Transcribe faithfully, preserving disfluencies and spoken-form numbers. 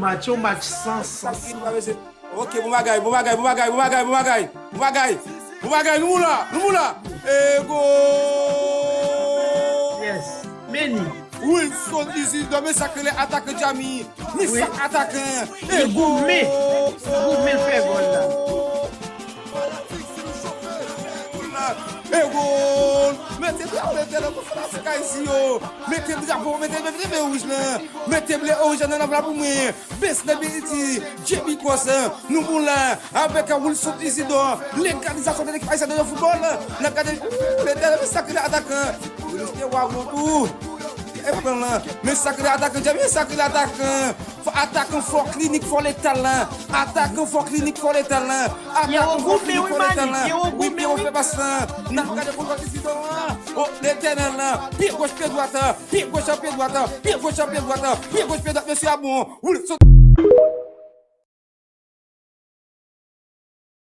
Match, yon match san sans. Ok, bon bagay, bon bagay, bon bagay, bon bagay, bon bagay, bon bagay, bon bagay, bon bagay, nou la, nou la. E gol! Yes. Meni. Wilson Isidore, men sa k rele atakan Djami. Men sa atakan. Li goumen. Li goumen fè gòl la. E gol! Mete drapo etènèl pou fanatik Ayiti yo. Mete drapo, mete, mete ble wouj lan. Mete ble wouj lan nan lavla pou mwen. Best nan Haiti, J B Cross, nou bon la, avèk Wilson Isidore, legalizasyon de lekip ayisyen de foutbòl, n ap gade, Letènèl, men sa k rele atakan, Wilson Isidore, tou, e pran lan, men sa k rele atakan, men sa k rele atakan, atakan fò klinik, fò letal la, atakan fò klinik, fò letal la, atakan fò klinik, fò letal la, wi, Pierrot fè pas la, n ap gade Wilson Isidore, o, Letènèl la, pye goch, pye dwat, pye goch, pye dwat, pye goch, pye dwat, pye goch, pye dwat, mesye a bon, Wilson.